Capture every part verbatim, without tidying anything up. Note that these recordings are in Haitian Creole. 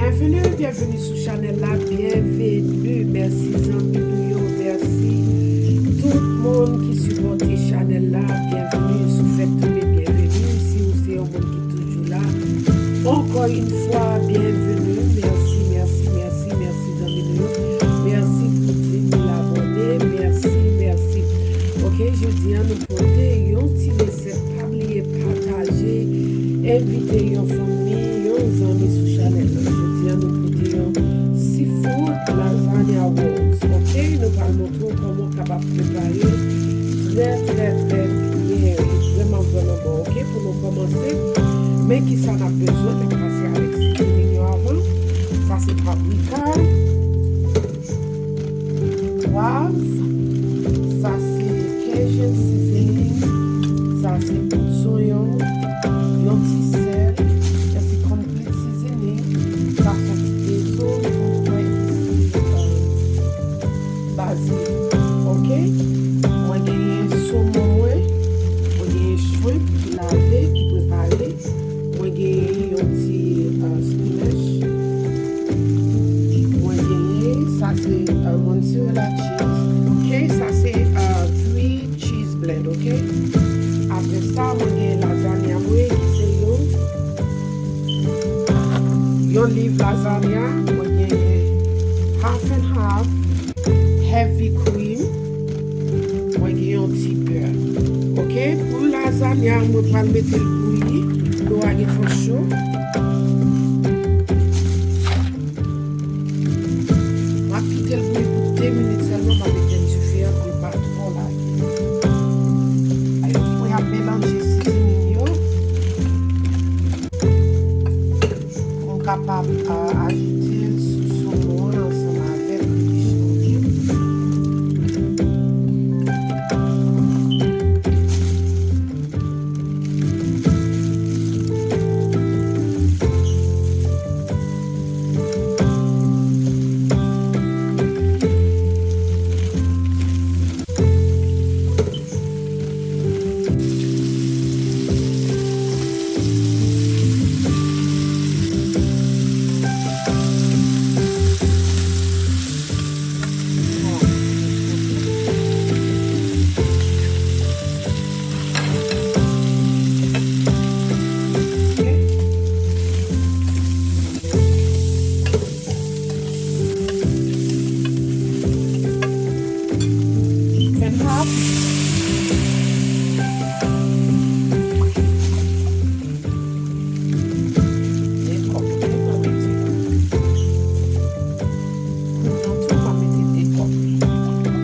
Byenveni, byenveni sou chanèl la, byenveni. Mèsi zanmi nou yo, mèsi tout moun ki sipòte chanèl la, byenveni sou Fèt Tonbe, byenveni si ou se yon moun ki toujou la. Encore une fois, byenveni, mèsi, mèsi, mèsi, mèsi zanmi nou yo, mèsi pou dis mil abòne, mèsi, mèsi. Ok, jodi a nou pote yon ti resèt. Pa bliye pataje, envite yon fanmi, yon zanmi sou chanèl la. Jodi a nou pote yon seafood lasagna rolls, ok? Nou pral montre w kòman w kapab prepare l trè, trè, trè byen. Li vrèman, vrèman bon, ok? Pou nou kòmanse, men kisa n ap bezwen, n ap pase avèk seasoning yo avan. Sa se paprika, pwav, sa se Cajun seasoning, sa se poud zonyon, yon ti sèl, yon ti complete seasoning, sa se yon ti ezo, ou kwè ki se, euh, bazilik. Ok? Mwen genyen somon mwen, mwen genyen shrimp ki lave, ki prepare. Mwen genyen yon ti, uh, spinach. Mwen genyen, sa se, uh, mozzarella cheese. Ok, sa se, uh, three cheese blend, ok? Apre sa, mwen genyen lasagna mwen, ki se yon, yon liv lasagna. Mwen genyen half and half, heavy cream. Mwen gen yon ti bè. Ok, pou lasagna, mwen pral mete l bouyi. Dlo a gentan cho. M ap kite l bouyi pou de minit sèlman, m ap etenn dife a pou l pa twò lage. Alò, mwen ap melanje seasoning yo. Pou m kapab, a, ajoute l sou somon an ansanm avèk kreyich lan, ok? Fè n hap. De kòb, ok, mwen mete la. Kounye a tou, mwen mete de kòb. Mwen mete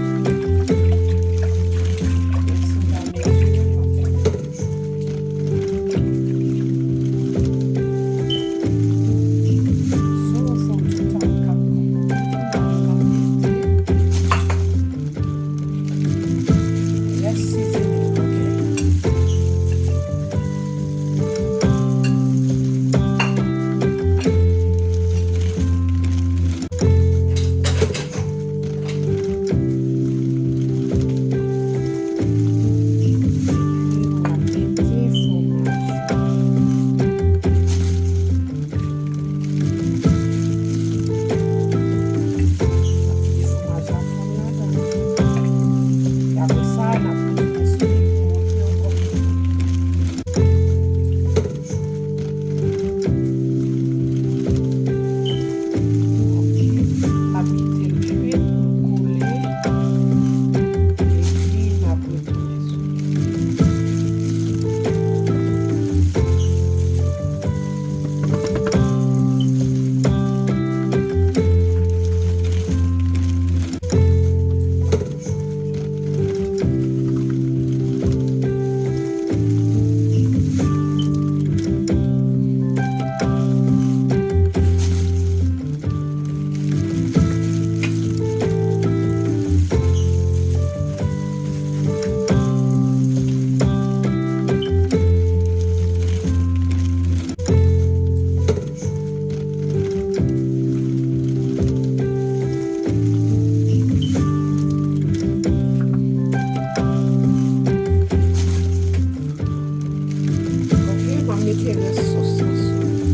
Ok, m ap mete rès sòs lan sou li.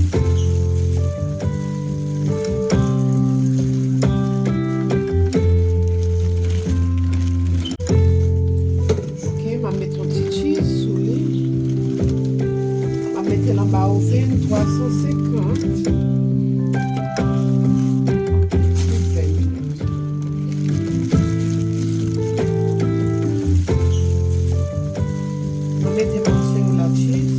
Pwason senkant. Ven minit. Mwen mete mòso yon lòt chiz.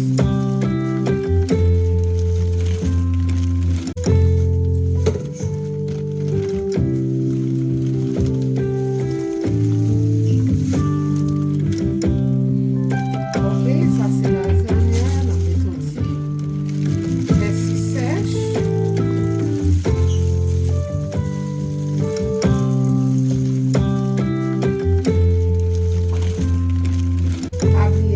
Ok, sa se lazanya, n ap mete yon ti pèsi sèch. Pa bliye